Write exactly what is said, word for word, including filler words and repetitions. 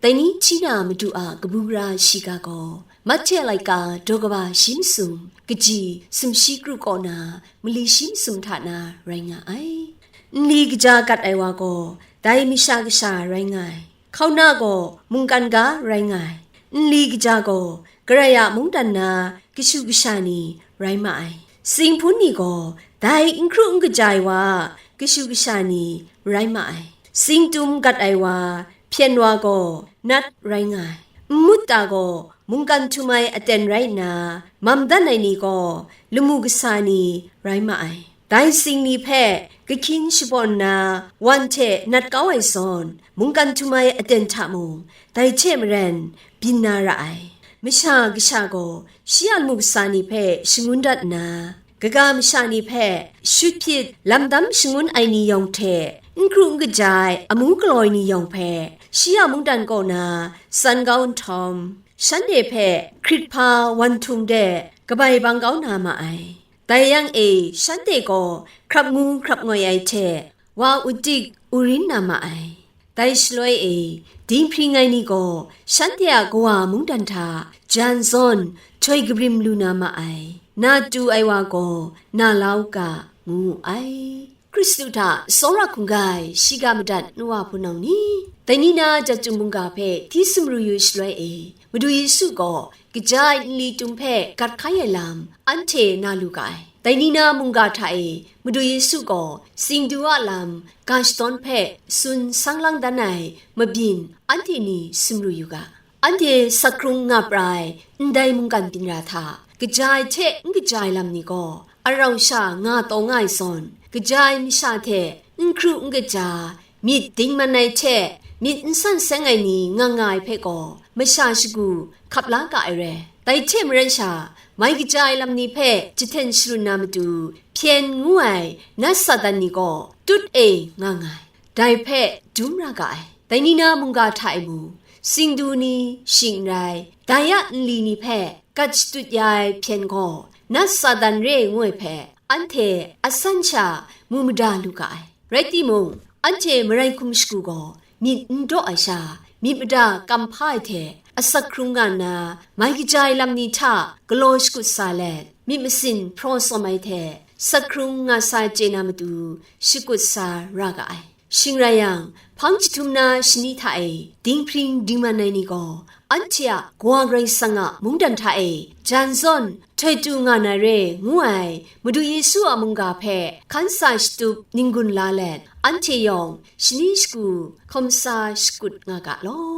Dai ni hti na Madu a kabu gara shiga gaw, Mahte laika daw kaba shi masum, kaji sumshi kru kaw na mali shi masum hta na rai nga ai. Nli kaja gat ai wa gaw, dai masha kasha rai nga ai. Hkauna gaw mungkan ga rai nga ai. Nli kaja gaw, Karai a mungdan na kashu kasha ni rai ma ai. Sing hpun ni gaw, dai n hkru n kaja ai wa a kashu kasha ni rai ma ai. Sing tum gat ai wa, hpyen wa gaw, nat rai nga ai. Nmut ta gaw, mungkan htum ai aten rai nna, mam dan ai ni gaw, lamu kasa ni rai ma ai. Dai sing ni hpe kahkyin shabawn nna, wan hte nat kau ai zawn, mungkan htum ai aten hta mung, dai hte maren byin na ra ai. Masha kasha gaw, shi a lamu kasa ni hpe shangun dat nna, kaga masha ni hpe shut hpyit lam dam shangun ai ni yawng hte, n hkru n kaja ai amu galaw ai ni yawng hpe, shi a mungdan kaw na san kau nhtawm, shanhte hpe hkrit hpa wan htung de kabai bang kau na ma ai. Dai yang e, shanhte gaw hkrap ngu hkrap ngoi ai hte, wa udik urin na ma ai. Dai shaloi e, dinghpring ai ni gaw shanhte a kawa mungdan hta jan zawn htoi kabrim lu na ma ai. Na tu ai wa gaw na la u ga, ngu wu ai. Hkristu hta tsawra hkungga ai shiga madat nu wa hpunau ni, dai ni na Jahtum mungga hpe hti sumru yu shaloi e, Madu Yesu gaw kaja ai nli tum hpe gat hkai ai lam anhte na lu ga ai. Dai ni na mungga hta e Madu Yesu gaw singdu a lam ga shadawn hpe tsun sang lang dan ai mabyin anhte ni sumru yu ga. Anhte sakhkrung nga pra ai ndai mungkan byin ra hta, kaja ai hte n kaja ai lam ni gaw, arau sha nga taw nga ai zawn, kaja ai masha hte n hkru n kaja, myit dingman ai hte myit n san seng ai ni nga nga ai hpe gaw, masha shagu hkap la ga ai re. Dai hte maren sha, mai kaja ai lam ni hpe jahten sharun na matu, hpyen ngu ai nat Satan ni gaw tut e nga nga ai, dai hpe dum ra ga ai. Dai ni na mungga hta e mung, singdu ni shing n rai, dai a nli ni hpe gat shatut ya ai hpyen gaw, nat Satan re ngu ai hpe, anhte asan sha mu mada lu ga ai. Rai timung, anhte marai hkum shagu gaw myit n daw ai sha, myit mada kam hpa ai hte asak hkrung nga nna, mai kaja ai lam ni hta galaw shakut sa let, myit masin hpraw tsawm ai hte, sak hkrung nga sa ai chye na matu shakut sa ra ga ai. Shing rai yang, hpang jahtum na shani hta e dinghpring dingman ai ni gaw, anhte a Kawa Karai Kasang a mungdan hta e jan zawn htoi tu nga na re ngu ai Madu Yesu a mungga hpe hkan sa shatup n-gun la let, anhte yawng shani shagu hkawm sa shakut nga ga law.